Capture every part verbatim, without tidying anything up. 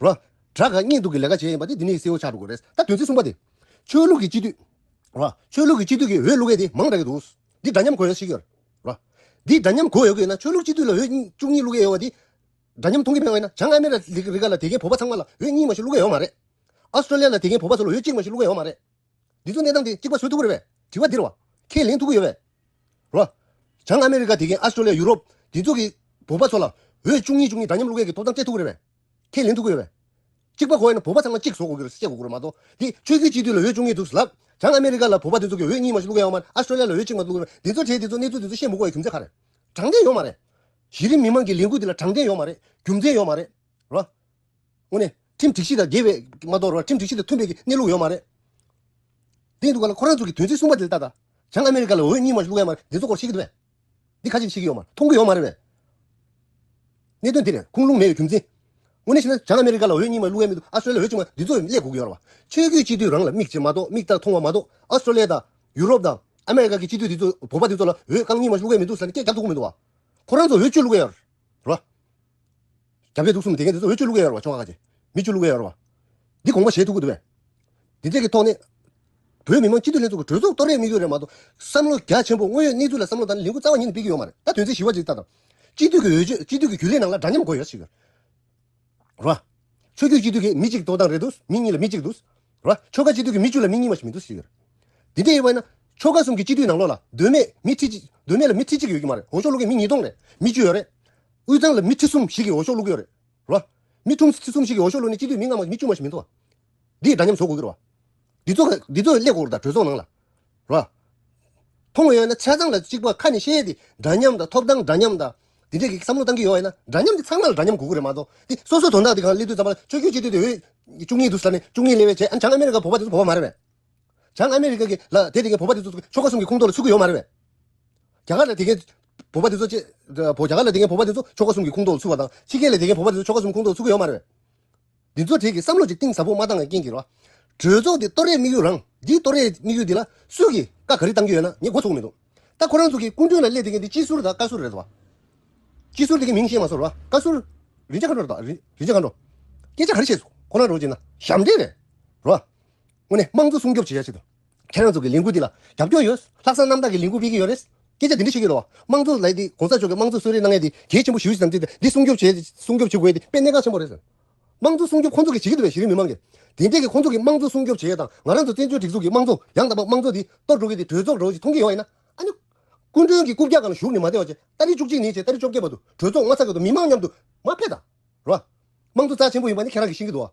རོ། དགྲ་དགའ་གཉེན་སྡུག་གི་ལས་ཀ་བྱས་ཡིན་པ་དེ་འདི་ནས་གསལ་བོ་ཆགས་འགྲོ་གི་རེད། ད་དོན་ཚན་གསུམ་པ་དེ། ཆོས་ལུགས་ཀྱི་སྤྱི་འཐུས། རོ། ཆོས་ལུགས་ཀྱི་སྤྱི་འཐུས་ཀྱི་འོས་བླུག་མཁན་དེ་མང་དྲགས་ཀྱི་འདུག་འདི་འདྲ་མཉམ་དགོས་ཡ་ཞིག་ཡོད་རེད། རོ། འདི་འདྲ་མཉམ་དགོས་ཡོད་ཀྱི་ཡོད་ན་ཆོས་ལུགས་སྤྱི་འཐུས་ལ་འོས་གཉིས་བཅུ་གཉིས་བླུག་གི་ཡོད་པ་དེ། འདྲ་མཉམ་མཐོང་གི་མེད་པ་ཡིན་ན་བྱང་ཨ་མེ་རི་ཀ་ལ་དེ་གའི་བོད་པ་ཚང་མ་ལ་འོས་གཉིས་མ་ཞིག་བླུག་གི་ཡོད་མ་རེད། ཨོ་སི་ཀྲོ་ལི་ཡ་ལ་དེ་གའི་བོད་པ་ཚོ་ལ་འོས་གཅིག་མ་ཞིག་བླུག་གི་ཡོད་མ་རེད། འདི་ཚོ་གནས་སྟངས་དེ་གཅིག་པ་བཟོ་ཐུབ་ཀྱི་རེད་པས། དྲི་བ་འདི་རེད་བ། ཁས་ལེན་ཐུབ་ཀྱི་ཡོད་པས། རོ། བྱང་ཨ་མེ་རི་ཀ་དེ་གའི་ཨོ་སི་ཀྲོ་ལི་ཡ་ཡུ་རོབ་འདི་ཚོ་གི་བོད་པ་ཚོ་ལ་འོས་བཅུ་གཉིས་བཅུ་གཉིས་འདྲ་མཉམ་བླུག་མཁན་གྱི་ཐོབ་ཐང་སྤྲད་ཐུབ་ཀྱི་རེད་པས། ཁས་ལེན་ཐུབ་ཀྱི་ཡོད་པས། གཅིག་པ་དགོས་ཡིན་ན་བོད་པ་ཚང་མ་གཅིག་བཟོ་དགོས་ཀྱི་རེད་ཟེར་བཤད་དགོས་ཀྱི་རེད་མ་གཏོགས། འདི་ཆོས་བརྒྱུད་སྤྱི་འཐུས་ལ་འོས་བཅུ་གཉིས་འདུག་ལབ། བྱང་ཨ་མེ་རི་ཀ་ལ་བོད་པ་དེ་ཚོ་གི་འོས་གཉིས་མ་ཞིག་བླུག་གི་ཡོད་མ་རེད། ཨོ་སི་ཀྲོ་ལི་ཡ་ལ་འོས་གཅིག་མ་བླུག་གི་ཡོད་མ་རེད། འདི་ཚོ་བྱས་འདི་ཚོ་གནས་ཚུལ་འདི་ཚོ་བཤད་མི་དགོས་པའི་རྒྱུ་མཚན་ག་རེད། དྲང་བདེན་ཡོད་མ་རེད། གཞི་རིམ་མི་མང་གི་ལས་འགུལ་འདི་ལ་དྲང་བདེན་ཡོད་མ་རེད། རྒྱུ་མཚན་ཡོད་མ་རེད། རོ། དངོས་གནས་ཁྲིམས་སྒྲིག་གཞི་དང་འགལ་བའི་མ་གཏོགས་རོ། ཁྲིམས་སྒྲིག་གཞི་དང་མཐུན་པའི་གནས་ལུགས་ཡོད་མ་རེད། དེ་འདུག་ག་ལ་ཁོ་རང་ཚོ་གི་དོན་ཚན་གསུམ་པ་དེ་ལ་ལྟ་ད། བྱང་ཨ་མེ་རི་ཀ་ལ་འོས་གཉིས་མ་ཞིག་བླུག་ཡ་མ་རེད། འདི་ཚོ་སྐོར་ཤེས་ཀྱི་འདུག་པས། འདི་ཁ་ཅིག་ཤེས་ཀྱི་ཡོད་མ་རེད། མཐོང་གི་ཡོད་མ་རེད་པས། གནད་དོན་འདི་རེད། ཁུངས་ལུང་མེད་པའི་རྒྱུ་མཚན། དངོས་གནས་བྱས་ན་བྱང་ཨ་མེ་རི་ཀ་ལ་འོས་གཉིས་མ་བླུག་ཡ་མི་འདུག་ཨ་སི་ཀྲོ་ལི་ཡ་འོས་གཅིག་མ་འདི་ཚོ་སླེབས་དགོས་ཀྱི་ཡོད་རེད་བ། ཆོས་བརྒྱུད་སྤྱི་འཐུས་རང་ལ་མིག་ཅིག་མ་གཏོགས་མིག་ལྟ་མཐོང་བ་མ་གཏོགས་ཨོ་སི་ཀྲོ་ལི་ཡ་དང་ཡུ་རོབ་དང་ཨ་མེ་རི་ཀ་གི་སྤྱི་འཐུས་འདི་ཚོ་བོད་པ་འདི་ཚོ་ལ་འོས་རྐང་གཉིས་མ་ཞིག་བླུག་ཡ་མི་འདུག་ཟེར་ནས་སྐད་རྒྱབ་ཐུབ་ཀྱི་མི་འདུག་བ། ཁོ་རང་ཚོ་འོས་བཅུ་བླུག་ཡ་ཡོད་རེད་བ། རྒྱབ་ལས་འདུག་གསུམ་དེ་གས་འདི་ཚོ་འོས་བཅུ་བླུག་ཡ་ཡོད་རེད་བ། ཆོལ་ཁ་ཁ་ཅིག་མི་བཅུ་བླུག་ཡ་ཡོད་རེད་བ། འདི་དགོངས་པ་བཞེས་ཐུབ་ཀྱི་འདུག་པས། འདི་འདྲས་ཀྱི་ཐོག་ནས། བོད་མི་མང་སྤྱི་འཐུས་ལྷན་ཚོགས་ཀྱི་གྲོས་ཚོགས་གཏོར་རེས་དམིགས་ཡུལ་རེད་མ་གཏོགས། བསམ་བློ་རྒྱ་ཆེན་པོ་དངོས་ཡོད་གནས་ཚུལ་ལ་བསམ་བློ་བཏང་ནས་ལས་འགུལ་རྩ་བ་ཉིད་ནས་སྤེལ་གྱི་ཡོད་མ་རེད། ད་དོན་ཚན་བཞི་པ་ཅིག་ལྟ་དང་། སྤྱི་འཐུས་ཀྱི་འོས་ཆོས་སྤྱི་འཐུས་ཀྱི་རྒྱུན་ལས་ནང་ལ་འདྲ་མཉམ་དགོས་ཡོད་ཞིག་ཡོད་རེད་བ། ཆོས་བརྒྱུད་སྤྱི་འཐུས་ཀྱི་མི་གཅིག་ཐོབ་ཐང་རེད་འདུག་མི་གཉིས་ལ་མི་གཅིག་འདུག་རེད་བ། ཆོལ་ཁ་སྤྱི་འཐུས་ཀྱི་མི་བཅུ་ལ་མི་གཉིས་མ་ཞིག་མི་འདུག་ཞིག་ཡོད་རེད། འདི་འདྲ་ཡོད་པ་ཡིན་ན། ཆོལ་ཁ་གསུམ་གྱི་སྤྱི་འཐུས་ནང་ལོགས་ལ་མདོ་སྨད་མི་ཁྲི་གཅིག་མདོ་སྨད་ལ་མི་ཁྲི་གཅིག་ཡོད་ཀྱི་མ་རེད། འོས་ཤོག་བླུག་མཁན་མི་ཉིས་སྟོང་རེད། མི་བཅུ་ཡོད་རེད། དབུས་གཙང་ལ་མི་ཁྲི་གསུམ་ཞིག་གིས་འོས་ཤོག་བླུག་གི་ཡོད་རེད། རེད་བ། མི་ཁྲུམ་ཁྲི་གསུམ་ཞིག་གིས་འོས་ཤོག་བླུགས་ནས་སྤྱི་འཐུས་མི་ལྔ་མ་མི་བཅུ་མ་ཞིག་མི་འདུག་བ། འདི་འདྲ་མཉམ་བཟོ་དགོས་ཀྱི་རེད་བ། འདི་ཚོ་འདི་ཚོ་སླེབས་དགོས་རེད་ད་གྲོས་ཚོགས་ནང་ལ། རེད་བ། མཐོང་བ་ཡོད་ན་ཆ་ཚང་ལ་གཅིག་པ་ཁ་ནས་བཤད་དེ་འདྲ་མཉམ་དང་ཐོབ་ཐང་འདྲ་མཉམ་དང་། འདི་འདྲས་ཀྱི་བསམ་བློ་བཏང་གི་ཡོད་ཡིན་ན་འདྲ་མཉམ་དེ་ཚང་མ་ལ་འདྲ་མཉམ་དགོས་ཀྱི་རེད་མ་གཏོགས། དེ་སོ་སོ་དོན་དག་དེ་གང་སླེབས་དུས་ཙམ་པ་ལ་ཆོས་བརྒྱུད་སྤྱི་འཐུས་དེ་འོས་བཅུ་གཉིས་འདུག་ཟེར་ནས་བཅུ་གཉིས་སླེབས་པའི་རྗེས་ཨ་བྱང་ཨ་མེ་རི་ཀའི་བོད་པ་དེ་ཚོ་བོད་པ་མ་རེད་པས། བྱང་ཨ་མེ་རི་ཀ་གི་ལ་དེ་དེ་གའི་བོད་པ་དེ་ཚོ་ཆོལ་ཁ་གསུམ་གྱི་ཁོངས་གཏོགས་ལ་ཚུད་ཀྱི་ཡོད་མ་རེད་པས། རྒྱ་གར་ལ་དེ་གའི་བོད་པ་དེ་ཚོ་ཅེ། བོད་རྒྱ་གར་ལ་དེ་གའི་བོད་པ་དེ་ཚོ་ཆོལ་ཁ་གསུམ་གྱི་ཁོངས་གཏོགས་ལ་ཚུད་པ་དང་ཕྱི་རྒྱལ་ལ་དེ་གའི་བོད་པ་དེ་ཚོ་ཆོལ་ཁ་གསུམ་ཁོངས་གཏོགས་ལ་ཚུད་ཀྱི་ཡོད་མ་རེད་པས། འདི་ཚོ་དེ་གའི་བསམ་བློ་ཅིག་གཏིང་ཟབ་པོ་མ་བཏང་བའི་རྐྱེན་གྱིས་རེད་བ། གྲོས་ཚོགས་དེ་གཏོར་རེས་དམིགས་ཡུལ་རང་འདིའི་གཏོར་རེས་དམིགས་ཡུལ་དེ་ལ་སུས་ཀྱིས་བཀའ་ག་རེ་བཏང་གི་ཡོད་ན་ངས་མགོ་ཚོས་ཀྱི་མི་འདུག་ད་ཁོ་རང་ཚོ་གི་སྐུ་མགྲོན་ལ་སླེབས་བསྡད་མཁན་དེ་སྤྱི་ཟུར་དང་བཀའ་ཟུར་རེད་བ། སྤྱི་ཟུར་དེ་གའི་མིང་ཤེས་མ་སོང་རེད་བ། བཀའ་ཟུར། རིན་ཆེན་མཁའ་འགྲོ་རེད་ད། རིན་རིན་ཆེན་མཁའ་འགྲོ། སྐད་ཆ་ག་རེ་བཤད་སོང་ཁོ་རང་རོགས་བྱས་ན་ཞབས་འདྲེན་རེད། རེད་བ། དངོས་གནས་དམངས་གཙོ་སྲུང་སྐྱོབ་བྱེད་ཡ་ཆེད་དུ། ཁྱེད་རང་ཚོ་གི་ལས་འགུལ་འདི་ལ་རྒྱབ་སྐྱོར་ཡོད། ལྷག་བསམ་རྣམ་དག་གི་ལས་འགུལ་སྤེལ་གྱི་ཡོད་རེད། སྐད་ཆ་འདི་འདྲ་བཤད་ཀྱི་འདུག་བ། དམངས་གཙོ་ལབ་དེ་གོང་ས་མཆོག་གིས་དམངས་གཙོ་གསོལ་རས་གནང་ཡས་དེ་གལ་ཆེན་པོ་ཞེ་པོ་ཞིག་བསམ་སྟེ་འདི་སྲུང་སྐྱོབ་བྱེད་སྲུང་སྐྱོབ་བྱེད་དགོས་ཡས་དེ་དཔེ་གནད་འགག་ཆེན་པོ་རེད་ཟེར། དམངས་གཙོ་སྲུང་སྐྱོབ་ཁོང་ཚོ་གིས་བྱེད་ཀྱི་འདུག་བས་གཞི་རིམ་མི་མང་གིས། དེ་འདྲས་ཀྱི་ཁོང་ཚོ་གིས་དམངས་གཙོ་སྲུང་སྐྱོབ་བྱེད་ཡས་དང་ང་རང་ཚོ་བཙན་བྱོལ་སྒྲིག་འཛུགས་ཀྱི་དམངས་གཙོ་ཡང་དག་པ་དམངས་གཙོ་དེ་གཏོར་འགྲོ་གི་དེ་གྲོས་ཚོགས་འདྲ་བོ་ཞིག་མཐོང་གི་ཡོད་ཡིན་ན། ཨ་ནི། སྐུ་མགྲོན་གྱི་རྐུབ་བཀྱག་སྒང་ལ་བཞུགས་ནས་མ་བསྡད་པ་བྱས་ཏ་རིག་བཅུ་གཅིག་ནས་བྱས་ཏ་རིག་བཅོ་བརྒྱད་བར་དུ་གྲོས་ཚོགས་མ་ཚར་བར་དུ་མི་མང་མཉམ་དུ་མར་ཕེབས་དང་། རོ། དམངས་གཙོ་རྩ་ཆེན་པོ་ཡིན་པ་ནི་ཁྱེད་རང་གིས་ཤེས་ཀྱི་འདུག་བ།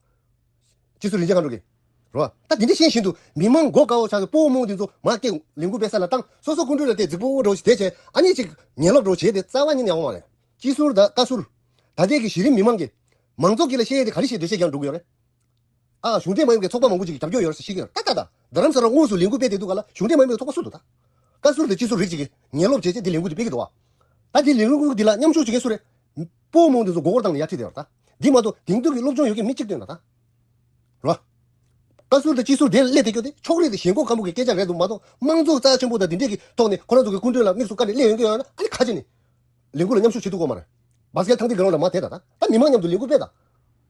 སྤྱི་ཟུར་རིན་ཆེན་མཁའ་འགྲོ་གིས། རོ། ད་དེ་འདྲ་ཤེས་བཞིན་དུ་མི་མང་མགོ་དཀར་བོ་ཆགས་ཏེ་སྤོ་བོ་རྨོངས་དེ་ཚོ་མར་སྐད་ལས་འགུལ་སྤེལ་ས་ལ་བཏང་སོ་སོ་སྐུ་མགྲོན་ལ་བལྟས་རྫིག་པོ་འདྲ་བོ་ཞིག་བསྡད་བྱས་ཨ་ནི་ཅིག་ངན་སློབ་འདྲ་བོ་བྱས་ཏེ་རྩ་བ་ཉིད་ནས་ཡག་པོ་མ་རེད། སྤྱི་ཟུར་དང་བཀའ་ཟུར། ད་ལྟའི་གི་གཞི་རིམ་མི་མང་གིས། མང་ཚོགས་ཀྱི་ལ་བཤད་ཡས་དེ་ག་རེ་བཤད་འདོད་བཤད་ཀྱང་འགྲོ་གི་ཡོད་རེད། ཨ་གཞུང་འབྲེལ་མ་ཡིན་པའི་ཚོགས་པ་མང་པོ་ཅིག་གིས་རྒྱབ་སྐྱོར་ཡོད་རེད་ཟེར་བཤད་ཀྱི་ཡོད་རེད་ད་ད་ད། རྡ་རམ་ས་ལ་དངོས་སུ་ལས་འགུལ་སྤེལ་བསྡད་དུས་ག་ལ་གཞུང་འབྲེལ་མ་ཡིན་པའི་ཚོགས་པ་སུ་འདུག་ད། བཀའ་ཟུར་དང་སྤྱི་ཟུར་རིགས་ཅིག་གིས་ངན་སློབ་བྱས་བྱས་འདི་ལས་འགུལ་འདི་སྤེལ་གྱི་འདུག་བ། ད་འདི་ལས་འགུལ་འདི་ལ་མཉམ་ཞུགས་བྱེད་མཁན་སུ་རེད། སྤོ་བོ་རྨོངས་དེ་ཚོ་མགོ་སྐོར་བཏང་ནས་ཡར་ཁྲིད་བསྡད་ཡོད་རེད་ད། འདི་མ་གཏོགས་དེང་དུས་ཀྱི་སློབ་སྦྱོང་ཡོད་མཁན་མི་གཅིག་བཏོན་ན་ད། རོ། བཀའ་ཟུར་དང་སྤྱི་ཟུར་དེ་སླེབས་བསྡད་རྒྱུ་དེ་ཕྱོགས་རིས་དང་ཞེན་ཁོག་ཁམ་བུ་གི་སྐད་ཆ་རེད་འདུག་མ་གཏོགས་དམངས་གཙོ་རྩ་ཆེན་པོ་དང་འདི་འདྲས་ཀྱི་ཐོག་ནས་ཁོ་རང་ཚོ་གི་སྐུ་མགྲོན་ལ་དམིགས་སུ་བཀར་ནས་སླེབས་ཡོང་གི་ཡོད་ན་ཨ་ནི་ཁ་ཅིག་ནས། ལས་འགུལ་ལ་མཉམ་ཞུགས་བྱེད་ཐུབ་ཀྱི་ཡོད་མ་རེད། བཱ་སི་ཀལ་ཐང་ཐིག་གི་རང་ལ་མར་བསྡད་ད་ད། ད་མི་མང་མཉམ་དུ་ལས་འགུལ་སྤེལ་ད།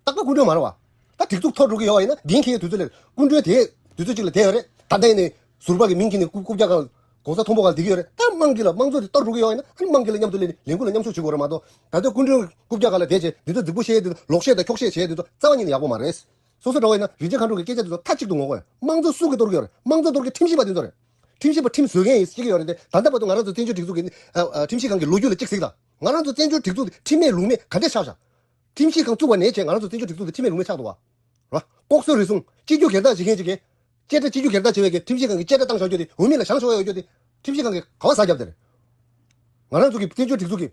རྟག་པར་སྐུ་མགྲོན་མ་རེད་བ། ད་སྒྲིག་འཛུགས་འཐོར་འགྲོ་གི་ཡོད་པ་ཡིན་ན་འདི་ཡན་ཁེ་ཡོད་དུས་ཚོད་ལས་སྐུ་མགྲོན་དེ་དུས་ཚོད་གཅིག་ལ་བསྡད་ཡོད་རེད། ད་ལྟ་ཡིན་ནའི་ཟུར་པ་གི་མིང་ཁྱེར་ནས་རྐུབ་རྐུབ་བཀྱག་སྒང་གོང་ས་མཐོན་པོ་སྒང་ལ་བསྡད་ཀྱི་ཡོད་རེད། ད་དམངས་ཀྱི་ལ་དམངས་གཙོ་དེ་གཏོར་འགྲོ་གི་ཡོད་པ་ཡིན་ན་ཨ་ནི་དམངས་ཀྱི་ལ་མཉམ་དུ་སླེབས་ནས་ལས་འགུལ་ལ་མཉམ་ཞུགས་བྱེད་དགོས་རེད་མ་གཏོགས། ད་ལྟ་སྐུ་མགྲོན་རྐུབ་བཀྱག་སྒང་ལ་བསྡད་བྱས་འདི་ཚོ་རྫིག་པོ་བཤད་འདི་ཚོ་ལོག་བཤད་དང་འཁྱོག་བཤད་བྱས་འདི་ཚོ་རྩ་བ་ཉིད་ནས་ཡག་པོ་མ་རེད། སོ་སོ་འདྲ་བོ་ཡིན་ན་རིན་ཆེན་མཁའ་འགྲོ་གི་སྐད་ཆ་དེ་ཚོ་མཐའ་གཅིག་ཏུ་ངོ་རྒོལ། དམངས་གཙོ་སུ་གིས་གཏོར་གྱི་ཡོད་རེད། དམངས་གཙོ་གཏོར་མཁན་ཁྲིམས་ཞིབ་པ་དེ་ཚོ་རེད། ཁྲིམས་ཞིབ་པ་ཁྲིམས་བཟོ་མཁན་ཡིན་ཟེར་གྱི་ཡོད་རེད་དེ། ད་ལྟ་བར་དུ་ང་རང་ཚོ་བཙན་བྱོལ་སྒྲིག་འཛུགས་ཀྱི་ཨ་ཨ་ཁྲིམས་ཞིབ་ཁང་གི་ལོ་རྒྱུས་ལ་གཅིག་གཟིགས་དང་། ང་རང་ཚོ་བཙན་བྱོལ་སྒྲིག་འཛུགས་དེ་ཁྲིམས་མེད་ལུགས་མེད་ག་འདྲས་ཆགས་བཞག་ཁྲིམས་ཞིབ་ཁང་བཙུགས་པ་ནས་བྱས་ང་རང་ཚོ་བཙན་བྱོལ་སྒྲིག་འཛུགས་དེ་ཁྲིམས་མེད་ལུགས་མེད་ཆགས་འདུག་བ། ར། ལྐོག་ཟ་རུལ་སུངས་སྤྱི་རྒྱུ་སྒེར་བདག་བྱེད་མཁན་ཅིག་གིས། སྐད་སྒྲ་སྤྱི་རྒྱུ་སྒེར་བདག་བྱེད་པའི་གི་ཁྲིམས་ཞིབ་ཁང་གིས་བཅད་ཁྲ་བཏང་བཞག་རྒྱུ་དེ་འོས་མི་ལ་བཞེངས་ཆོག་ཡོད་རྒྱུ་དེ། ཁྲིམས་ཞིབ་ཁང་གིས་ག་བ་ཟ་བརྒྱབ་དེ་རེད། ང་རང་ཚོ་གི་བཙན་བྱོལ་སྒྲིག་འཛུགས་ཀྱི།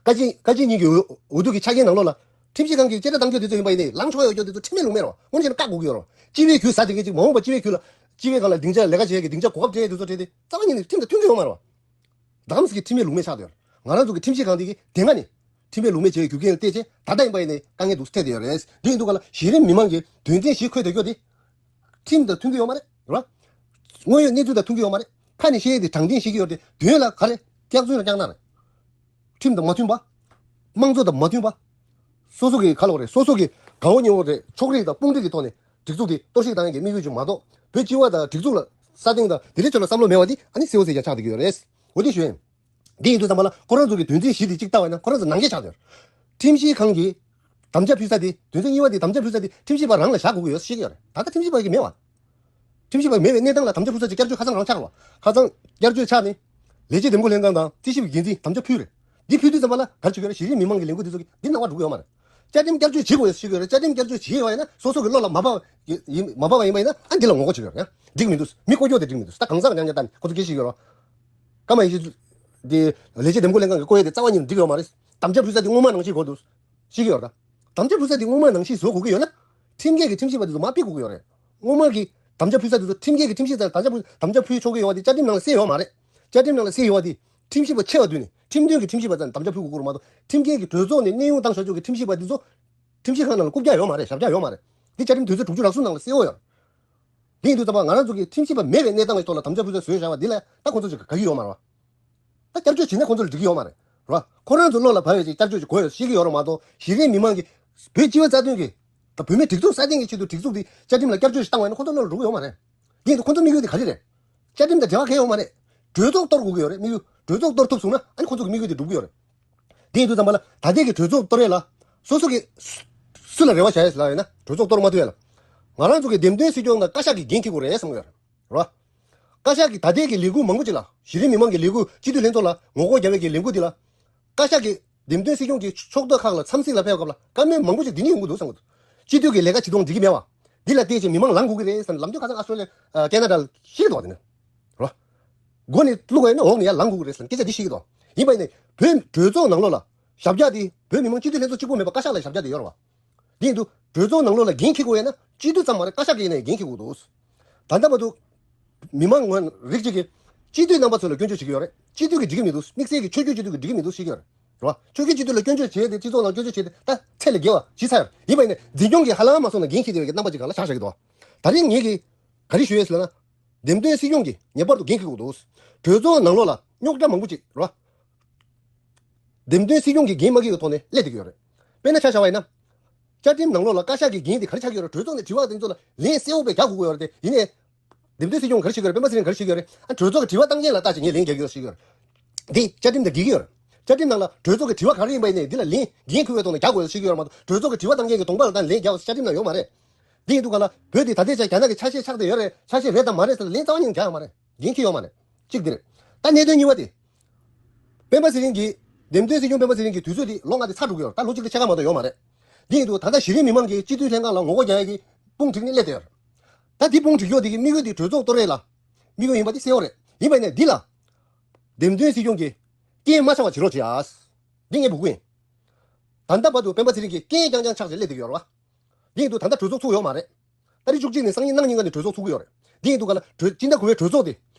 བཀའ་སྤྱི་བཀའ་སྤྱི་གཉིས་ཀྱི་འོས་འོས་བསྡུ་གི་ཆ་རྐྱེན་ནང་ལོགས་ལ། ཁྲིམས་ཞིབ་ཁང་གིས་བཅད་ཁྲ་བཏང་རྒྱུ་དེ་ཚོ་ཡིན་པ་ཡིན་ནའི་ལངས་ཆོག་ཡོད་རྒྱུ་དེ་ཚོ་ཁྲིམས་མེད་ལུགས་མེད་རེད་བ། དངོས་གནས་བྱས་ན་བཀག་དགོས་ཀྱི་ཡོད་རེད་བ། སྤྱི་པའི་བརྒྱུད་ཟ་དེ་གས་ཅིག་མ་འོངས་པ་སྤྱི་པའི་བརྒྱུད་ལ། སྤྱི་པའི་སྒང་ལ་སྡིངས་ཆ་ལས་ཀ་བྱེད་ཀྱི་སྡིངས་ཆ་གོ་སྐབས་སྤྲད་དེ་ཚོ་སྤྲད་དེ་རྩ་བ་ཉིད་ནས་ཁྲིམས་དང་མཐུན་གྱི་ཡོད་མ་རེད་བ། རྡ་རམ་ས་གི་ཁྲིམས་མེད་ལུགས་མེད་ཆགས་བསྡད་ཡོད་རེད། ང་རང་ཚོ་གི་ཁྲིམས་ཞིབ་ཁང་དེ་གིས་དེ་སྔ་ནས་ཁྲིམས་མེད་ལུགས་མེད་བྱས་པའི་རྒྱུ་རྐྱེན་ལ་བལྟས་བྱས་ད་ལྟ་ཡིན་པ་ཡིན་ནའི་དཀའ་ངལ་འདུག་སེ་འཕྲད་བསྡད་ཡོད་རེད། དེ་ཡིན་དུས་ག་ལ་གཞི་རིམ་མི་མང་གིས་དོན་ཚན་བཞི་འཁོད་བསྡད་རྒྱུ་དེ། ཁྲིམས་དང་མཐུན་གྱི་ཡོད་མ་རེད་ར། དངོས་ཡོད་གནས་ཚུལ་དང་མཐུན་གྱི་ཡོད་མ་རེད། ཁ་ནས་བཤད་ཡས་དེ་དྲང་བདེན་བཤད་ཀྱི་ཡོད་རེད། དོན་ལ་ག་རེ། སྐྱག་རྫུན་ར་སྐྱག་ནག་རེད། ཁྲིམས་དང་མ་མཐུན་པ། དམངས་གཙོ་དང་མ་མཐུན་པ། སོ་སོ་གི་ག་ལ་བ་རེད། སོ་སོ་གི་ གང་བོ་ཉེ་བོ་རེད། ཕྱོགས་རིས་དང་དཔུང་སྒྲིག་གི་ཐོག་ནས་སྒྲིག་འཛུགས་དེ་གཏོར་བཤིག་བཏང་ཡག་གི་དམིགས་ཡུལ་ཅིག་མ་གཏོགས། བོད་སྤྱི་བ་དང་སྒྲིག་འཛུགས་ལ་སྲ་བརྟན་དང་དེ་འདྲའི་ཆེད་ལ་བསམ་བློ་མེད་པ་འདི་ཨ་ནི་གསལ་བོ་གསལ་རྐྱང་ཆགས་བསྡད་ཀྱི་ཡོད་རེད། འོ་དེ་ཞུ་ཡིན། འདི་ཡིན་དུས་ཙམ་པ་ལ་ཁོ་རང་ཚོ་གི་དོན་ཚན་བཞི་དེ་གཅིག་ལྟ་བ་ཡིན་ན་ཁོ་རང་ཚོ་ནང་འགལ་ཆགས་བསྡད་ཡོད། ཁྲིམས་ཞིབ་ཁང་གིས་དམ་བཅའ་ཕུལ་ས་དེ། དོན་ཚན་གཉིས་པ་དེ་དམ་བཅའ་ཕུལ་ས་དེ་ཁྲིམས་ཞིབ་པ་རང་ལ་བཞག་དགོས་ཀྱི་ཡོད་ཤེས་ཀྱི་ཡོད་རེད། ད་ལྟ་ཁྲིམས་ཞིབ་པ་གི་མེད་པ། ཁྲིམས་ཞིབ་པ་མེད་པའི་གནས་སྟངས་ལ་དམ་བཅའ་ཕུལ་ས་ཅིག་བསྐྱར་བཅོས་ཁ་སང་རང་ཆགས་རེད་བ། ཁ་སང་བསྐྱར་བཅོས་ཆགས་ནས། ལས་བྱེད་འདེམས་བསྐོ་ལྷན་ཁང་དང་རྩིས་ཞིབ་འགན་འཛིན་དམ་བཅའ་ཕུལ་རེད། འདི་ཕུལ་དུས་ཙམ་པ་ལ་ག་རེ་བྱེད་ཀྱི་ཡོད་རེད། གཞི་རིམ་མི་མང་གི་ལས་འགུལ་འདི་ཚོ་གིས་འདི་སྣང་བ་འགྲོ་གི་ཡོད་མ་རེད། བཅའ་ཁྲིམས་བསྐྱར་བཅོས་བྱེད་དགོས་ཡོད་ཤེས་ཀྱི་ཡོད་རེད། བཅའ་ཁྲིམས་བསྐྱར་བཅོས་བྱེད་ཡོད་པ་ཡིན་ན་སོ་སོ་གི་བློ་ལ་མ་བབས་ཡིན། མ་བབས་པ་ཡིན་པ་ཡིན་ན་ཨ་འདི་ལ་ངོ་རྒོལ་བྱེད་ཀྱི་ཡོད་རེད། འགྲིག་མི་འདུག་མི་བསྐོ་རྒྱུ་དེ་འགྲིག་མི་འདུག་ད་གང་ཟག་ཉག་ཉག་ད་ནི་ཁོ་ཚོ་སྐད་ཆ་བཤད་ཀྱི་ཡོད་རེད། ཀརྨ་ཡེ་ཤེས་འདི་ལས་བྱེད་འདེམས་བསྐོ་ལྷན་ཁང་གི་བསྐོ་ཡས་དེ་རྩ་བ་ཉིད་ནས་འགྲིག་ཡོད་མ་རེད། དམ་བཅའ་ཕུལ་ས་དེ་སྔོན་མ་ནང་བཞིན་དགོས་འདུག་ཤེས་ཀྱི་ཡོད་རེད། ད་དམ་བཅའ་ཕུལ་ས་དེ་སྔོན་མ་ནང་བཞིན་བཟོ་དགོས་ཀྱི་ཡོད་ན། ཁྲིམས་འགལ་གྱི་ཁྲིམས་ཞིབ་པ་དེ་ཚོ་མར་ཕུད་དགོས་ཀྱི་ཡོད་རེད། སྔོན་མ་གི་དམ་བཅའ་ཕུལ་ས་དེ་ཚོ་ཁྲིམས་འགལ་གྱི་ཁྲིམས་ཞིབ་པ་དམ་བཅའ་ཕུལ་དམ་བཅའ་ཕུལ་ཆོག་གི་ཡོད་པ་དེ་བཅའ་ཁྲིམས་ནང་ལ་གསལ་ཡོད་མ་རེད། བཅའ་ཁྲིམས་ནང་ལ་གསལ་ཡོད་པ་དེ་ཁྲིམས་ཞིབ་པ་ཆེ་བ་བསྡུས་ནས་ཁྲིམས་མཐུན་གྱི་ཁྲིམས་ཞིབ་པ་ཚོ་དམ་བཅའ་ཕུལ་དགོས་ཀྱི་ཡོད་རེད་མ་གཏོགས། ཁྲིམས་འགལ་གྱི་གྲོས་ཚོགས་ནས་གནས་དབྱུང་བཏང་བཞག་ཆོག་གི་ཁྲིམས་ཞིབ་པ་དེ་ཚོ་ཁྲིམས་ཞིབ་ཁང་ནང་ལ་བཀུག་རྒྱུ་ཡོད་མ་རེད། ཞབས་བཀྱག་ཡོད་མ་རེད། འདི་བཅའ་ཁྲིམས་དོན་ཚན་དྲུག་ཅུ་རེ་གསུམ་ནང་ལ་གསལ་པོ་ཡོད་རེད། འདི་ཡིན་དུས་ཙམ་པ་ང་རང་ཚོ་གིས་ཁྲིམས་ཞིབ་པ་མེད་པའི་གནས་སྟངས་ཀྱི་ཐོག་ལ་དམ་བཅའ་ཕུལ་ཚུལ་བཟོས་བཞག་པ་འདི་ལ་ད་ཁོང་ཚོ་ཅིག་དགའ་གི་ཡོད་མ་རེད་བ། ད་བསྐྱར་བཅོས་བྱས་ན་ཁོང་ཚོ་ལ་འགྲིག་གི་ཡོད་མ་རེད། རེད་བ། ཁོ་རང་ཚོ་བློ་ལ་བབས་ཡས་ཅིག་བསྐྱར་བཅོས་ཅིག་དགོས་ཡོད་ཤེས་ཀྱི་ཡོད་རེད་མ་གཏོགས། གཞི་རིམ་མི་མང་གིས་བོད་སྤྱི་བའི་རྩ་དོན་གྱི་ད་བོད་མིའི་སྒྲིག་འཛུགས་སྲ་བརྟན་གྱི་ཆེད་དུ་སྒྲིག་འཛུགས་འདི་བཅའ་ཁྲིམས་ལ་བསྐྱར་བཅོས་ཤིག་བཏང་བ་ཡིན་ན་ཁོང་ཚོ་བློ་ལ་འགྲོ་གི་ཡོད་མ་རེད། འདི་ཡིན་དུས་ཁོང་ཚོའི་དམིགས་ཡུལ་དེ་ག་རེ་རེད། བཅའ་ཁྲིམས་དང་འབྲེལ་བ་གང་ཡང་ཡོད་མ་རེད། གྲོས་ཚོགས་གཏོར་དགོས་ཀྱི་ཡོད་རེད། དམིགས་ཡུལ་གྲོས་ཚོགས་གཏོར་ཐུབ་སོང་ན་ཨ་ནི་ཁོང་ཚོ་གི་དམིགས་ཡུལ་དེ་འགྲུབ་ཀྱི་ཡོད་རེད། དེ་ཡིན་དུས་ཙམ་པ་ལ་ད་ལྟའི་གི་གྲོས་ཚོགས་གཏོར་ཡས་ལ་སོ་སོ་གི་སུ་སུ་ལ་རེ་བ་བཞག་ཡས་ལ་ཡོད་ན་གྲོས་ཚོགས་གཏོར་མ་ཐུབ་ཡས་ལ། ང་རང་ཚོ་གི་འདེམས་ཐོན་སྲིད་སྐྱོང་དང་བཀའ་ཤག་གི་འགན་འཁྱེར་དགོས་རེད་བསམ་གི་ཡོད་རེད། རེད་བ། བཀའ་ཤག་གི་ད་ལྟའི་གི་ལས་འགུལ་མང་པོ་ཅིག་ལ་གཞི་རིམ་མི་མང་གི་ལས་འགུལ་སྤྱི་འཐུས་ལྷན་ཚོགས་ལ་ངོ་རྒོལ་རྒྱག་པའི་གི་ལས་འགུལ་འདི་ལ། བཀའ་ཤག་གི་འདེམས་ཐོན་སྲིད་སྐྱོང་གི་ཕྱོགས་གཏོགས་ཁག་ལ་འཚམས་གཟིགས་ལ་ཕེབས་སྐབས་ལ་བཀའ་མོལ་མང་པོ་ཅིག་འདི་ནས་ཡོང་གི་འདུག་བསམ་གི་འདུག་སྤྱི་འཐུས་ཀྱི་ལས་ཀ་བྱེད་སྟངས་འགྲིག་གི་མེད་བ། འདི་ལ་བལྟས་བྱས་མི་མང་ལངས་དགོས་ཀྱི་རེད་བསམ། ལམ་སྟོན་ཁ་སང་ཨ་སི་ཊོ་ལི་ཡ། ཨ། ཁེ་ན་ཌ་ལ་ཤེས་ཀྱི་འདུག་བ། དེ་ནས། རོ། མགོ་ནས་བླུག་པ་ཡིན་ན་འོག་ནས་ཡར་ལངས་དགོས་ཀྱི་རེད་བསམ་སྐད་ཆ་འདི་ཤེས་ཀྱི་འདུག་ཡིན་པ་ཡིན་ནའི་བོད་གྲོས་ཚོགས་ནང་ལོགས་ལ་ཞབས་བཀྱག་དེ་བོད་མི་མང་སྤྱི་འཐུས་ལྷན་ཚོགས་གཅིག་པོ་མེད་པ་བཀའ་ཤག་ལ་ཞབས་བཀྱག་དེ་ཡོད་རེད་བ། དེ་ཡིན་དུས་གྲོས་ཚོགས་ནང་ལོགས་ལ་འགན་འཁྱེར་དགོས་ཡོད་ན་སྤྱི་འཐུས་ཙམ་མ་རེད། བཀའ་ཤག་གི་ཡིན་ནའི་འགན་འཁྱེར་དགོས་འདུག་ད་ལྟ་བར་དུ་མི་མང་ངོས་རིགས་གཅིག་གིས་སྤྱི་འཐུས་རྣམ་པ་ཚོ་ལ་སྐྱོན་བརྗོད་བྱེད་ཀྱི་ཡོད་རེད། སྤྱི་འཐུས་ཀྱིས་འགྲིག་གི་མི་འདུག་དམིགས་བསལ་གྱི་ཆོས་བརྒྱུད་སྤྱི་འཐུས་ཀྱིས་འགྲིག་གི་མི་འདུག་ཤེས་ཀྱི་ཡོད་རེད། རེད་བ། ཆོས་བརྒྱུད་སྤྱི་འཐུས་ལ་སྐྱོན་བརྗོད་བྱས་ཏེ་སྤྱི་ཚོགས་ནང་སྐྱོན་བརྗོད་བྱས་ཏེ་ད་ཚད་ལས་བརྒལ་བ་ཞིག་ཆགས་ཡོད་རེད། ཡིན་པ་ཡིན་ནའི་འཛིན་སྐྱོང་གིས་ཧ་ལམ་མ་སོང་ན་འགན་འཁྱེར་བསྡད་པའི་རྣམ་པ་ཅིག་སྒང་ལ་ཆགས་བཞག་གི་འདུག་ད་རིང་ངེད་ཀྱིས་ག་རེ་ཞུ་ཡས་ཟེར་ན། འདེམས་ཐོན་སྲིད་སྐྱོང་གིས་ངེས་པར་དུ་འགན་འཁྱེར་དགོས་འདུག་གྲོས་ཚོགས་ནང་ལོགས་ལ་རྙོག་དྲ་མང་པོ་ཅིག་རེད་བ། འདེམས་ཐོན་སྲིད་སྐྱོང་གིས་འགན་མ་འཁྱེར་བའི་ཐོག་ནས་སླེབས་བསྡད་ཀྱི་ཡོད་རེད། དཔེར་ན་ཆ་བཞག་པ་ཡིན་ན། བཅའ་ཁྲིམས་ནང་ལོགས་ལ་བཀའ་ཤག་གི་འགན་དེ་ག་རེ་ཆགས་ཀྱི་ཡོད་རེད། གྲོས་ཚོགས་ནས་དྲི་བ་དེ་ཚོ་ལ་ལན་གསལ་པོ་བས་རྒྱག་དགོས་ཀྱི་ཡོད་རེད་དེ། ཡིན་ནའི། འདེམས་ཐོན་སྲིད་སྐྱོང་ག་རེ་བྱེད་ཀྱི་ཡོད་རེད། སྤེན་པ་ཚེ་རིང་ག་རེ་བྱེད་ཀྱི་ཡོད་རེད། སྤེན་པ་ཚེ་རིང་ག་རེ་བྱེད་ཀྱི་ཡོད་རེད། ཨ། གྲོས་ཚོགས་ཀྱི་དྲི་བ་བཏང་མཁན་ལ་ལྟ་བྱས་ངས་ལན་རྒྱག་གི་ཡོད་ཟེར་གྱི་ཡོད་རེད། འདི་བཅའ་ཁྲིམས་དང་འགལ་གྱི་ཡོད་རེད། བཅའ་ཁྲིམས་ནང་ལ་གྲོས་ཚོགས་ཀྱི་དྲི་བ་ག་རེ་ཡིན་པ་ཡིན་ནའི་འདི་ལ་ལན་འགན་འཁུར་བའི་ཐོག་ནས་རྒྱག་དགོས་ཟེར་གྱི་ཡོད་རེད་མ་གཏོགས། གྲོས་ཚོགས་ཀྱི་དྲི་བ་བཏང་མཁན་གྱི་གདོང་པ་ལ་ལྟ་ནས་ལན་རྒྱག་དགོས་ཟེར་བཅའ་ཁྲིམས་ནང་ཡོད་མ་རེད། འདི་ཡིན་དུས་ག་ལ་བོད་འདི་ད་ལྟའི་ཆར་རྒྱ་ནག་གི་ཆ་ཤས་ཆགས་བསྡད་ཡོད་རེད། ཆ་ཤས་རེད་དམ་མ་རེད་ཟེར་ལ་ལན་རྩ་བ་ཉིད་ནས་རྒྱག་ཡོད་མ་རེད། འགན་འཁྱེར་ཡོད་མ་རེད། གཅིག་འདི་རེད། ད་གནད་དོན་གཉིས་པ་དེ། སྤེན་པ་ཚེ་རིང་གིས། འདེམས་ཐོན་སྲིད་སྐྱོང་སྤེན་པ་ཚེ་རིང་གི་དུས་ཚོད་དེ་ལོ་ལྔ་དེ་ཚར་འགྲོ་གི་ཡོད་རེད། ད་ལོ་གཅིག་དང་ཕྱེད་ཀ་མ་གཏོགས་ཡོད་མ་རེད། འདི་ཡིན་དུས་ད་ལྟ་གཞི་རིམ་མི་མང་གིས་སྤྱི་འཐུས་ལྷན་ཁང་ལ་ངོ་རྒོལ་རྒྱག་ཡག་གི་དཔུང་བསྒྲིགས་ནས་སླེབས་བསྡད་ཡོད་རེད། ད་འདི་དཔུང་བསྒྲིགས་ཡོད་དེ་གི་དམིགས་ཡུལ་དེ་གྲོས་ཚོགས་གཏོར་ཡས་ལ་དམིགས་ཡུལ་ཡིན་པ་དེ་གསལ་པོ་རེད། ཡིན་པ་ཡིན་ནའི་འདི་ལ། འདེམས་ཐོན་སྲིད་སྐྱོང་གིས་རྐྱེན་མ་ཆགས་པ་བྱེད་རོགས་བྱེད་ཨ། འདི་ངས་འབོད་སྐུལ་ཡིན། ད་ལྟ་བར་དུ་སྤེན་པ་ཚེ་རིང་གིས་རྐྱེན་རྐྱང་རྐྱང་ཆགས་བྱས་སླེབས་བསྡད་ཀྱི་ཡོད་རེད་བ། འདི་ཡིན་དུས་ད་ལྟ་གྲོས་ཚོགས་ཚུགས་ཡོད་མ་རེད། ཏ་རིག་བཅུ་གཅིག་ནས་སང་ཉིན་གནངས་ཉིན་ག་ནས་གྲོས་ཚོགས་ཚུགས་ཀྱི་ཡོད་རེད། འདི་ཡིན་དུས་ག་ལ་གྲོས་སྤྱི་ཟླ་དགུ་པའི་གྲོས་ཚོགས་དེ་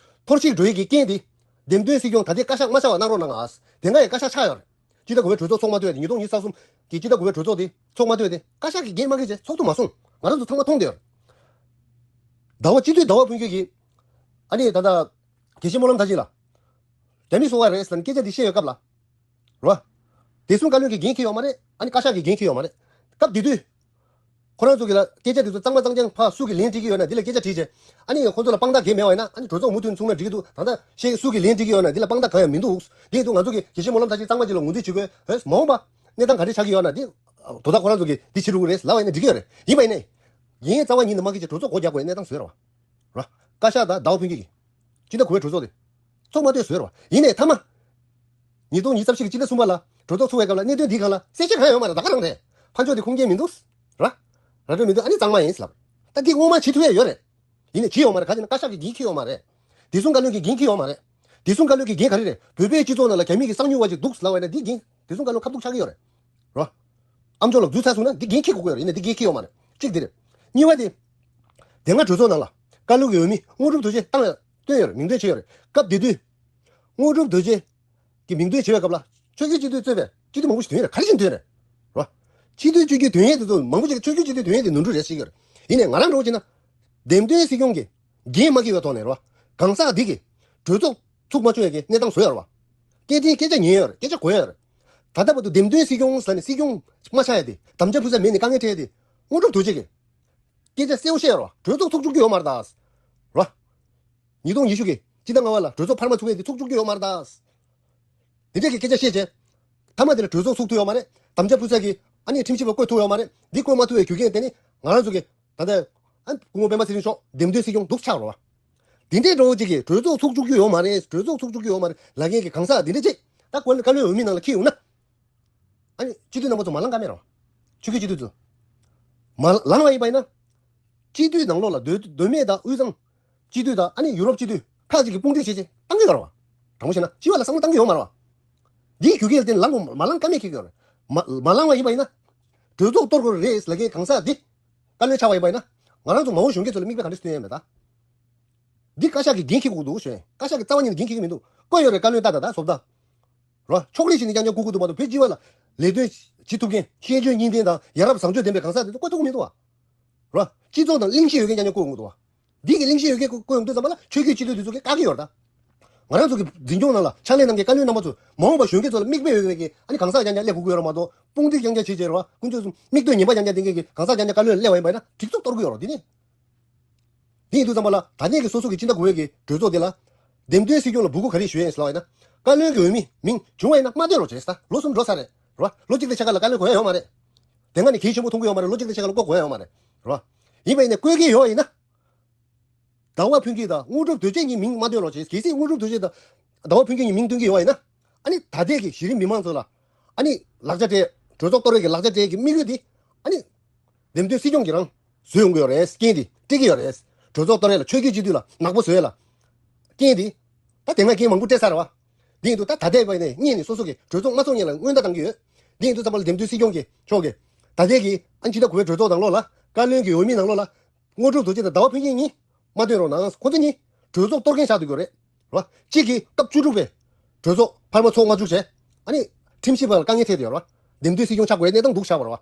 འཐོར་ཞིག་འགྲོ་ཡས་ཀྱི་རྐྱེན་དེ། འདེམས་ཐོན་སྲིད་སྐྱོང་ད་ལྟའི་བཀའ་ཤག་མ་ཆགས་པ་གནང་རོགས་གནང་ཨ། དེ་སྔ་ཡང་བཀའ་ཤག་ཆགས་ཡོད་རེད། སྤྱི་ཟླ་དགུ་པའི་གྲོས་ཚོགས་ཚོགས་མ་ཐུབ་ཡས་དེ། ཉིས་སྟོང་ཉི་ཤུ་རྩ་གསུམ་གྱི་སྤྱི་ཟླ་དགུ་པའི་གྲོས་ཚོགས་དེ་ཚོགས་མ་ཐུབ་ཡས་དེ་བཀའ་ཤག་གིས་འགན་མ་འཁྱེར་བྱས་ཚོགས་ཐུབ་མ་སོང་། ང་རང་ཚོ་ཚང་མ་མཐོང་བསྡད་ཡོད་རེད། ཟླ་བ་སྤྱི་འཐུས་ཟླ་བ་ཕུན་སྐྱིད་ཀྱིས། ཨ་ནི་ད་ལྟ། དགེ་བཤེས་སྨོན་ལམ་མཐར་ཕྱིན་ལ། རྒྱ་མི་གསོ་བ་རེད་ཟེར་ནས་སྐད་ཆ་འདི་བཤད་ཡོད་སྐབས་ལ། རོ། བདེ་སྲུང་བཀའ་བློན་གྱིས་འགན་འཁྱེར་ཡོད་མ་རེད། ཨ་ནི་བཀའ་ཤག་གིས་འགན་འཁྱེར་ཡོད་མ་རེད། སྐབས་དེ་དུས། ཁོ་རང་ཚོ་གི་ལ་སྐད་ཆ་དེ་ཚོ་གཙང་མ་གཙང་རྐྱང་ཕར་སུ་གིས་ལན་སྤྲད་ཀྱི་ཡོད་ན་འདི་ལ་སྐད་ཆ་དྲིས་བྱས། ཨ་ནི་ཁོ་ཚོ་ལ་དཔང་རྟགས་གང་ཡང་མེད་པ་ཡིན་ན། ཨ་ནི་གྲོས་ཚོགས་མུ་མཐུད་ཚུགས་ན་འགྲིག་གི་འདུག་ད་ལྟ་ཤེས་སུ་གིས་ལན་སྤྲད་ཀྱི་ཡོད་ན་འདི་ལ་དཔང་རྟགས་གང་ཡང་མི་འདུག་དེ་ཡིན་དུས་ང་ཚོ་གིས་དགེ་བཤེས་སྨོན་ལམ་མཐར་ཕྱིན་གཙང་མ་ཅིག་ལ་ངོས་འཛིན་བྱེད་དགོས། ཧེ། མ་འོངས་པ་གནས་སྟངས་ག་འདྲ་ཆགས་ཀྱི་ཡོད་ན་འདི། དོ་བདག་ཁོ་རང་ཚོ་གིས་འདི་བྱེད་རུ་གི་རེད་ལབ་པ་ཡིན་ན་འགྲིག་གི་ཡོད་རེད། ཡིན་པ་ཡིན་ནའི། ཡིན་རྩ་བ་ཉིད་ནས་མ་འཁྱེར་བྱས་གྲོས་ཚོགས་སྒོ་རྒྱག་དགོས་གནས་སྟངས་བཟོས་རེད་བ། ར། བཀའ་ཤག་དང་ཟླ་བ་ཕུན་སྐྱིད་ཀྱིས། སྤྱི་ཟླ་དགུ་པའི་གྲོས་ཚོགས་དེ། ཚོགས་མ་ཐུབ་བཟོས་རེད་བ། ཡིན་ནའི་མཐའ་མ། ཉིས་སྟོང་ཉི་ཤུ་རྩ་གཅིག་གི་སྤྱི་ཟླ་གསུམ་པ་ལ་གྲོས་ཚོགས་ཚུགས་པའི་སྐབས་ལ་གནད་དོན་འདིའི་སྒང་ལ་གསལ་བཤད་གང་ཡང་ཡོད་མ་རེད། ད་ག་རང་རེད། ཕར་ཕྱོགས་དེ་ཁུངས་སྐྱེལ་མི་འདུག་ར། ར་སྤྲོད་མི་འདུག་ཨ་ནི་གཙང་མ་ཡིན་ལབ། ད་འདི་སྔོན་མ་བྱེད་ཐུབ་ཡས་ཡོད་རེད། ཡིན་ནའི་བྱེད་ཡོད་མ་རེད། ག་ཅི་ན་བཀའ་ཤག་གིས་འགན་འཁྱེར་ཡོད་མ་རེད། བདེ་སྲུང་བཀའ་བློན་གྱིས་འགན་འཁྱེར་ཡོད་མ་རེད། བདེ་སྲུང་བཀའ་བློན་གྱི་འགན་ག་རེ་རེད། བོད་པའི་སྤྱི་ཚོགས་ནང་ལ་རྒྱ་མི་གི་གསང་ཉུལ་བ་ཅིག་འདུག་ལབ་པ་ཡིན་ན་འདི་འགན་བདེ་སྲུང་བཀའ་བློན་ཁ་ཐུག་ཆགས་ཀྱི་ཡོད་རེད། རོ། ཨ་མཆོག་ལགས་འཛུལ་ཚར་སོང་ན་འདི་འགན་འཁྱེར་དགོས་ཀྱི་ཡོད་རེད། ཡིན་ནའི་འདི་འགན་འཁྱེར་ཡོད་མ་རེད། གཅིག་འདི་རེད། གཉིས་པ་དེ། དེ་སྔ་གྲོས་ཚོགས་ནང་ལ་བཀའ་བློན་གྱི་འོས་མི་དངོས་གྲུབ་རྡོ་རྗེ་བཏང་ཡ་བཏོན་ཡོད་རེད། མིང་འདོན་བྱས་ཡོད་རེད། སྐབས་དེ་དུས། དངོས་གྲུབ་རྡོ་རྗེ་གི་མིང་འདོན་བྱེད་པའི་སྐབས་ལ་ཆོས་བརྒྱུད་སྤྱི་འཐུས་གཙོས་པའི་སྤྱི་འཐུས་མང་པོ་ཞིག་ཐོན་ཡོད་རེད། ག་རེ་བྱས་ནས་ཐོན་ཡོད་རེད། རོ། སྤྱི་འཐུས་ཆོས་བརྒྱུད་ཐོན་ཡས་དེ་ཚོ་མང་པོ་ཞིག་ཆོས་བརྒྱུད་སྤྱི་འཐུས་ཐོན་ཡས་དེ་ནོར་འཁྲུལ་རེད་ཟེར་གྱི་ཡོད་རེད། ཡིན་ནའི་ང་རང་འདྲ་བོ་བྱས་ན། འདེམས་ཐོན་སྲིད་སྐྱོང་གིས་འགན་མ་འཁྱེར་བའི་ཐོག་ནས་རོ། གང་ཟག་འདི་གིས་གྲོས་ཚོགས་ཚུགས་མ་བཅུག་ཡས་ཀྱི་གནས་སྟངས་བཟོས་ཡོད་རེད་བ། སྐད་འཕྲིན་སྐད་ཆ་ཉན་ཡོད་རེད། སྐད་ཆ་གོ་ཡོད་རེད། ད་ལྟ་བར་དུ་འདེམས་ཐོན་སྲིད་སྐྱོང་ཟེར་ནས་སྲིད་སྐྱོང་མ་ཆགས་ཡས་དེ། དམ་བཅའ་ཕུལ་ས་མེད་ནས་དཀའ་ངལ་འཕྲད་ཡས་དེ། དངོས་གྲུབ་རྡོ་རྗེ་གིས་སྐད་ཆ་གསལ་བོ་བཤད་ཡོད་རེད་བ། གྲོས་ཚོགས་ཚུགས་བཅུག་རྒྱུ་ཡོད་མ་རེད་ད། རེད་བ། ཉིས་སྟོང་ཉི་ཤུ་གི་སྤྱི་ཟླ་ལྔ་པ་ལ་གྲོས་ཚོགས་འཕར་མ་ཚུགས་ཡས་དེ་ཚུགས་བཅུག་རྒྱུ་ཡོད་མ་རེད་ད། དེ་འདྲས་ཀྱི་སྐད་ཆ་བཤད་བྱས། མཐའ་མ་དེ་ལ་གྲོས་ཚོགས་ཚུགས་ཐུབ་ཡོད་མ་རེད། དམ་བཅའ་ཕུལ་ས་གི་ཨ་ནི་ཁྲིམས་ཞིབ་པ་བསྐོ་ཐུབ་ཡོད་མ་རེད། འདི་བསྐོ་མ་ཐུབ་པའི་རྒྱུ་རྐྱེན་དེ་ནི་ང་རང་ཚོ་གི་ད་ལྟ་ཨ་སྐུ་ངོ་སྤེན་པ་ཚེ་རིང་མཆོག་འདེམས་ཐོན་སྲིད་སྐྱོང་སྡུག་ཆགས་རེད་བ། དེ་འདྲས་འགྲོ་ཅིག་གིས་གྲོས་ཚོགས་ཚུགས་བཅུག་རྒྱུ་ཡོད་མ་རེད། གྲོས་ཚོགས་ཚུགས་བཅུག་རྒྱུ་ཡོད་མ་རེད་ལབ་མཁན་གྱི་གང་ཟག་འདི་འདྲས་ཅིག་ད་བཀའ་བློན་འོས་མི་ནང་ལ་འཁྱེར་ཡོང་ན། ཨ་ནི་སྤྱི་འཐུས་རྣམ་པ་ཚོ་མ་ལངས་ཀ་མེད་རོ། ཆོལ་ཁའི་སྤྱི་འཐུས་ཚོ། མ་ལངས་པ་ཡིན་པ་ཡིན་ན། སྤྱི་འཐུས་ནང་ལོགས་ལ་མདོ་མདོ་སྨད་དང་དབུས་གཙང་སྤྱི་འཐུས་དང་ཨ་ནི་ཡུ་རོབ་སྤྱི་འཐུས་ཁག་ཅིག་གིས་དཔུང་སྒྲིག་བྱས་བྱས་བཏང་གི་ཡོད་རེད་བ། དྲང་པོ་བཤད་ན་སྤྱི་བ་ལ་བསམ་བློ་བཏང་གི་ཡོད་མ་རེད་བ། འདིའི་རྒྱུ་རྐྱེན་ལ་བརྟེན་ལངས་དགོས་མ་ལངས་ཀ་མེད་ཁེལ་གི་ཡོད་རེད། མ་མ་ལངས་པ་ཡིན་པ་ཡིན་ན། གྲོས་ཚོགས་གཏོར་དགོས་རེད་ལབ་མཁན་གང་ཟག་འདི། བཀའ་བློན་ཆགས་པ་ཡིན་པ་ཡིན་ན། ང་རང་ཚོ་མ་འོངས་གཞོན་སྐྱེས་ཚོ་ལ་མིག་དཔེ་ག་འདྲ་སྟོན་ཡས་མེད་ད། འདི་བཀའ་ཤག་གིས་འགན་འཁྱེར་དགོས་འདུག་ཞུ་ཡས། བཀའ་ཤག་གིས་རྩ་བ་ཉིད་ནས་འགན་འཁྱེར་གྱི་མི་འདུག་བསྐོས་ཡོད་རེད། བཀའ་བློན་ཏག་ཏག་ད་བཟོ་ལྟ། རོ། ཕྱོགས་རིས་བྱས་ནས་རྐྱང་རྐྱང་བསྐོ་དགོས་འདུག་མ་གཏོགས་བོད་སྤྱི་བ་ལ་ལས་དོན་བྱེད་ཐུབ་མཁན་ཤེས་འཇོན་གཉིས་ལྡན་དང་ཡ་རབས་བཟང་སྤྱོད་ལྡན་པའི་གང་ཟག་དེ་ཚོ་བསྐོ་ཐུབ་མི་འདུག་བ། རོ། སྤྱི་ཚོགས་དང་གླེང་གཞི་ཡོད་མཁན་རྐྱང་རྐྱང་བསྐོ་དགོས་འདུག་བ། འདི་གི་གླེང་གཞི་ཡོད་མཁན་བསྐོ་བསྐོ་ཡོང་དུས་ཙམ་པ་ལ་ཆོལ་ཁའི་སྤྱི་འཐུས་དེ་ཚོ་གིས་བཀག་གི་ཡོད་རེད་ད། ང་རང་ཚོ་གི་འཛིན་སྐྱོང་ནང་ལ་ཕྱག་ལས་གནང་མཁན་བཀའ་བློན་རྣམ་པ་ཚོས་མ་འོངས་པ་གཞོན་སྐྱེས་ཚོ་ལ་མིག་དཔེ་ཡོད་མཁན་གྱི་ཨ་ནི་གང་ཟག་རྐྱང་རྐྱང་སླེབས་དགོས་ཀྱི་ཡོད་རེད་མ་གཏོགས་དཔུང་སྒྲིག་རྐྱང་རྐྱང་བྱེད་བྱེད་རེད་བ། ཀུན་སྤྱོད་གསུམ་མིག་ལྟོས་ངན་པ་རྐྱང་རྐྱང་ལྡན་མཁན་གྱི་གང་ཟག་རྐྱང་རྐྱང་བཀའ་བློན་སླེབས་པ་ཡིན་པ་ཡིན་ན་སྒྲིག་འཛུགས་གཏོར་དགོས་ཡོད་རེད་འདི་ནི། དེ་ཡིན་དུས་ཙམ་པ་ལ་ད་ལྟའི་གི་སོ་སོ་གི་སྤྱི་ཟླ་དགུ་པའི་གི་གྲོས་ཚོགས་དེ་ལ། འདེམས་ཐོན་སྲིད་སྐྱོང་ལ་འབོད་སྐུལ་ག་རེ་ཞུ་ཡིན་ཟེར་བ་ཡིན་ན། བཀའ་བློན་གྱི་འོས་མི་མིང་བྱུང་བ་ཡིན་ན་མ་འདོན་རོགས་བྱེད་ཟེར། ལོ་གསུམ་འགྲོ་ཚར་རེད། རོ། ལོ་གཅིག་དང་ཕྱེད་ཀ་ལ་བཀའ་བློན་གོ་ཡ་ཡོད་མ་རེད། དེ་སྔ་ནས་གལ་ཆེན་པོ་མཐོང་གི་ཡོད་མ་རེད། ལོ་གཅིག་དང་ཕྱེད་ཀ་ལ་བསྐོ་ཡ་ཡོད་མ་རེད། རོ། ཡིན་པ་ཡིན་ན་བསྐོ་གི་ཡོད་ཡིན་ན། ཟླ་བ་ཕུན་སྐྱིད་དང་དངོས་གྲུབ་རྡོ་རྗེ་གཉིས་མིང་མ་འདོན་རོགས་བྱེད། གལ་སྲིད་དངོས་གྲུབ་རྡོ་རྗེ་དང་ཟླ་བ་ཕུན་སྐྱིད་གཉིས་མིང་འདོན་གི་ཡོད་ཡིན་ན། ཨ་ནི་ད་ལྟའི་གི་གཞི་རིམ་མི་མང་ཚོ་ལ། ཨ་ནི་ལག་ཆ་སྤྲད། གྲོས་ཚོགས་གཏོར་བའི་གི་ལག་ཆ་སྤྲད་ཀྱི་དམིགས་ཡུལ་དེ། ཨ་ནི། འདེམས་ཐོན་སྲིད་སྐྱོང་གིས་རང་བཟོས་ཡོང་གི་ཡོད་རེད། རྐྱེན་དེ་སྤྲད་ཀྱི་ཡོད་རེད། གྲོས་ཚོགས་གཏོར་ཡས་ལ་ཆོལ་ཁའི་སྤྱི་འཐུས་ལ་ནག་པོ་བཟོས་ཡས་ལ། རྐྱེན་དེ། ད་དེ་སྔ་རྐྱེན་མང་པོ་སྤྲད་ཚར་བ། དེ་ཡིན་དུས་ད་ད་ལྟའི་བར་ནས་སྔོན་ནས་སོ་སོ་གི་གྲོས་ཚོགས་མ་ཚོགས་སྔོན་ལ་སྔོན་བརྡ་བཏང་གི་ཡོད། དེ་ཡིན་དུས་ཙམ་པ་ལ་འདེམས་ཐོན་སྲིད་སྐྱོང་གི་ཕྱོགས་ཀྱི། ད་ལྟའི་གི་ཨ་ནི་སྤྱི་ཟླ་དགུ་པའི་གྲོས་ཚོགས་ནང་ལོགས་ལ། བཀའ་བློན་གྱི་འོས་མི་ནང་ལོགས་ལ། དངོས་གྲུབ་རྡོ་རྗེ་དང་ཟླ་བ་ཕུན་སྐྱིད་གཉིས། མ་འདོན་རོགས་གནང་། ཁོ་ཚོ་གཉིས། གྲོས་ཚོགས་གཏོར་མཁན་ཆགས་སྡོད་ཀྱི་ཡོད་རེད། རོ། གཅིག་གིས་སྐབས་བཅུ་དྲུག་པའི་གྲོས་ཚོགས་འཕར་མ་ཚོགས་མ་བཅུག་བྱས། ཨ་ནི། ཁྲིམས་ཞིབ་པ་ལ་དཀའ་ངལ་འཕྲད་བསྡད་ཡོད་རེད་བ། འདེམས་ཐོན་སྲིད་སྐྱོང་ཆགས་དགོས་གནས་སྟངས་འདུག་ཆགས་པ་རེད་བ།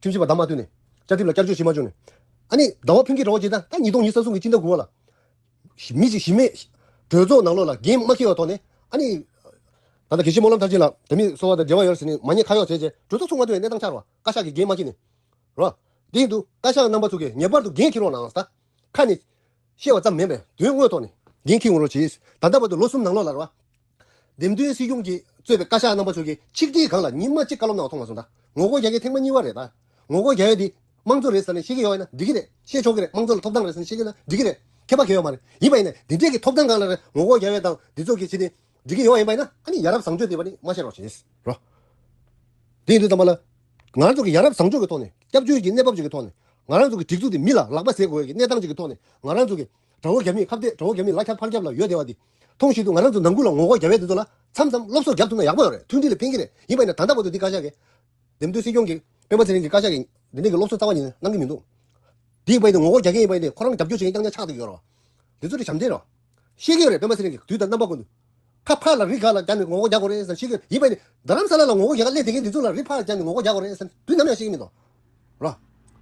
ཁྲིམས་ཞིབ་པ་བདམས་མ་ཐུབ་ནས། བཅའ་ཁྲིམས་ལ་བསྐྱར་བཅོས་བྱེད་མ་བཅུག་ནས། ཨ་ནི་ཟླ་བ་ཕུན་སྐྱིད་གྲོངས་བྱས་ཙང་ད་ཉིས་སྟོང་ཉི་ཤུ་རྩ་གསུམ་གྱི་སྤྱི་ཟླ་དགུ་པ་ལ། མི་གཅིག་གཞི་མེད། གྲོས་ཚོགས་ནང་ལོགས་ལ་འགན་མ་འཁྱེར་བའི་ཐོག་ནས། ཨ་ནི། ད་ལྟ་དགེ་བཤེས་སྨོན་ལམ་མཐར་ཕྱིན་ལགས་དེ་མིན་གསོ་བ་དང་འབྲེལ་བ་ཡོད་ཟེར་ནས་མ་ཉེས་ཁ་གཡོགས་བྱས་བྱས་གྲོས་ཚོགས་ཚུགས་མ་ཐུབ་པའི་གནས་སྟངས་ཆགས་རེད་བ། བཀའ་ཤག་གིས་འགན་མ་འཁྱེར་ནས། རོ། དེ་ཡིན་དུས་བཀའ་ཤག་རྣམ་པ་ཚོ་གིས་ངེས་པར་དུ་འགན་འཁྱེར་རོགས་གནང་ཟེར། ཁ་ནས་བཤད་པ་ཙམ་མིན་པས་དོན་དངོས་ཐོག་ནས་འགན་འཁྱེར་ཡོང་རོགས་གྱིས། ད་ལྟ་བར་དུ་ལོ་གསུམ་ནང་ལོགས་ལ་རེད་བ། འདེམས་ཐོན་སྲིད་སྐྱོང་གིས་གཙོས་པའི་བཀའ་ཤག་རྣམ་པ་ཚོ་གིས་ཆིག་སྒྲིལ་སྒང་ལ་ཉི་མ་གཅིག་བཀའ་སློབ་གནང་བ་མཐོང་མ་སོང་ད། ངོ་རྒོལ་རྒྱག་མཁན་ཐེངས་མ་གཉིས་པ་རེད་ད། ངོ་རྒོལ་རྒྱག་ཡས་དེ་དམངས་གཙོ་རེད་ཟེར་ནས་བཤད་ཀྱི་ཡོད་ཡིན་ན་འགྲིག་གི་རེད། བཤད་ཆོག་གི་རེད། དམངས་གཙོ་ལ་ཐོབ་ཐང་རེད་ཟེར་ནས་བཤད་ཀྱི་ཡོད་ན་འགྲིག་གི་རེད། ཁྱད་པར་གང་ཡང་ཡོད་མ་རེད། ཡིན་པ་ཡིན་ན་འདི་འདྲས་ཀྱི་ཐོབ་ཐང་སྒང་ལ་རེད། ངོ་རྒོལ་རྒྱག་ཡས་དང་འདི་ཚོ་གི་བྱས་ནས་འགྲིག་གི་ཡོད་ཡིན་པ་ཡིན་ན། ཨ་ནི་ཡ་རབས་བཟང་སྤྱོད་ལྡན་པ་ནི་མ་བཤད་རོགས་བྱེད། རོ། དེ་ཡིན་དུས་ཙམ་པ་ལ། ང་ཚོ་གི་ཡ་རབས་བཟང་སྤྱོད་ཀྱི་ཐོག་ནས་སྐྱབས་བཅོལ་གྱི་གནས་བབ་ཅིག་གི་ཐོག་ནས། ང་རང་ཚོ་གི་སྒྲིག་འཛུགས་དེ་མི་ལ་ལག་པ་ཟེར་དགོས་ཀྱི་གནས་སྟངས་ཅིག་གི་ཐོག་ནས། ང་རང་ཚོ་གི་དགྲ་བོ་རྒྱ་མི་ཁ་གཏད་དགྲ་བོ་རྒྱ་མི་ལ་ཁྱབ་ཕར་ཁྱབ་ལ་ཡོད་བསྡད་པ་འདི། མཐོང་བཞིན་དུ་ང་རང་ཚོ་ནང་ཁུལ་ལ་ངོ་རྒོལ་རྒྱག་པའི་དེ་ཚོ་ལ་མཚམས་མཚམས་སློབ་གསོ་རྒྱབ་ཐུབ་ན་ཡག་པོ་ཡོད་རེད། མཐུན་སྒྲིལ་ལ་ཕན་གྱི་རེད། ཡིན་པ་ཡིན་ན་ད་ལྟ་བར་དུ་འདི་བཀའ་ཤག་གིས། འདེམས་ཐོན་སྲིད་སྐྱོང་གིས་སྤེན་པ་ཚེ་རིང་གི་བཀའ་ཤག་གིས་འདི་འདྲའི་གི་སློབ་གསོ་རྩ་བ་ཉིད་ནས་གནང་གི་མི་འདུག་འདི་ཡིན་པ་ཡིན་ན་ངོ་རྒོལ་རྒྱག་མཁན་ཡིན་པ་ཡིན་ན་ཁོ་རང་རྒྱབ་སྐྱོར་བྱེད་མཁན་རྐྱང་རྐྱང་ཆགས་བསྡད་ཀྱི་ཡོད་རེད་བ། འདི་ཚོ་དེ་ཞབས་འདྲེན་རེད་བ། ཤེས་ཀྱི་ཡོད་རེད། སྤེན་པ་ཚེ་རིང་གིས་དུས་དང་རྣམ་པ་ཀུན་ཏུ། ཁ་ཕར་ལ་རི་ཁ་ལ་བརྒྱབ་ནས་ངོ་རྒོལ་རྒྱག་དགོས་རེད་ཟེར་ཤེས་ཀྱི་ཡོད། ཡིན་པ་ཡིན་ན་རྡ་རམ་ས་ལ་ལ་ངོ་རྒོལ་རྒྱག་ག་སླེབས་བསྡད་མཁན་འདི་ཚོ་ལ་རི་ཕར་བརྒྱབ་ནས་ངོ་རྒོལ་རྒྱག་དགོས་རེད་ཟེར་དུས་ནམ་ཡང་ཤེས་ཀྱི་མི་འདུག་ར།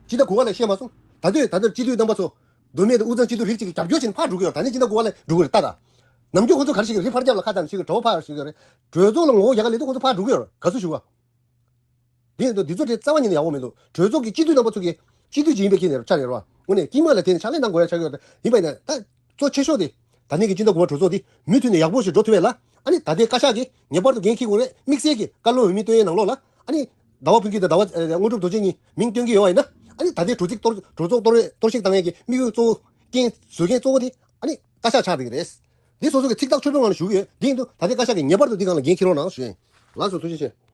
སྤྱི་ཟླ་དགུ་པ་ལ་བཤད་མ་སོང་། ད་དུས་ད་དུས་སྤྱི་འཐུས་རྣམ་པ་ཚོ། མདོ་སྨད་དང་དབུས་གཙང་སྤྱི་འཐུས་རིགས་གཅིག་གིས་རྒྱབ་སྐྱོར་བྱས་ནས་ཕར་འགྲོ་གི་ཡོད་རེད། ད་ནི་སྤྱི་ཟླ་དགུ་པ་ལ་འགྲོ་གི་རེད་ད་ད། ནམ་རྒྱུན་ཁོ་ཚོ་ག་རེ་བཤད་ཀྱི་རེད། རི་ཕར་རྒྱབ་ལ་ཁ་བརྡབ་ནས་བཤད་ཀྱི་རེད། གྲོད་པ་ཕར་བཤད་ཀྱི་རེད། གྲོས་ཚོགས་ལ་ངོ་རྒོལ་རྒྱག་ག་སླེབས་དུས་ཁོ་ཚོ་ཕར་འགྲོ་གི་ཡོད་རེད། ག་ཚོད་ཞུ་བ། དེ་ཡིན་དུས་འདི་ཚོ་དེ་རྩ་བ་ཉིད་ནས་ཡག་པོ་མི་འདུག་གྲོས་ཚོགས་ཀྱི་སྤྱི་འཐུས་རྣམ་པ་ཚོ་གིས་སྤྱི་འཐུས་ཅིག་ཡིན་པའི་ཁྱེད་ནས་ཆ་ནས་རེད་བ། དངོས་གནས་དཀྱིལ་མ་ལ་དེ་ནས་ཕྱག་ལས་གནང་དགོས་ཡ་ཆགས་ཡོད་རེད། ཡིན་པ་ཡིན་ན་ད་གཙོ་ཆེ་ཤོས་དེ་ད་ནས་ཀྱི་སྤྱི་ཟླ་དགུ་པ་གྲོས་ཚོགས་དེ་མུ་མཐུད་ནས་ཡག་པོ་ཞིག་འགྲོ་ཐུབ་པ་ལ། ཨ་ནི་ད་ལྟའི་བཀའ་ཤག་གིས་ངེས་པར་དུ་འགན་འཁྱེར་དགོས་རེད། དམིགས་བསལ་གྱི་བཀའ་བློན་འོས་མི་བཏོན་ཡའི་ནང་ལོགས་ལ་ཨ་ནི་ཟླ་བ་ཕུན་སྐྱིད་དང་ཟླ་བ་ཨ་དངོས་གྲུབ་རྡོ་རྗེ་གཉིས་མིང་བཏོན་གྱི་ཡོད་པ་ཡིན་ན། ཨ་ནི་ད་ལྟའི་གྲོས་ཚིག་གཏོར་གྲོས་ཚོགས་གཏོར་གཏོར་བཤིག་བཏང་ཡས་ཀྱི་དམིགས་ཡུལ་གཙོ་བོ་རྐྱེན་བཟོ་མཁན་གཙོ་བོ་དེ་ཨ་ནི་བཀའ་ཤག་ཆགས་བསྡད་ཀྱི་རེད། འདི་སོ་སོ་གི་ཚིག་ཐག་ཆོད་པོའི་ངང་ནས་ཞུ་གི་ཡོད། དེ་ཡིན་དུས་ད་ལྟའི་བཀའ་ཤག་གིས་ངེས་པར་དུ་འདི་སྒང་ལ་འགན་འཁྱེར་རོགས་གནང་ཞུ་ཡིན། ལགས་སོ། ཐུགས་རྗེ་ཆེ།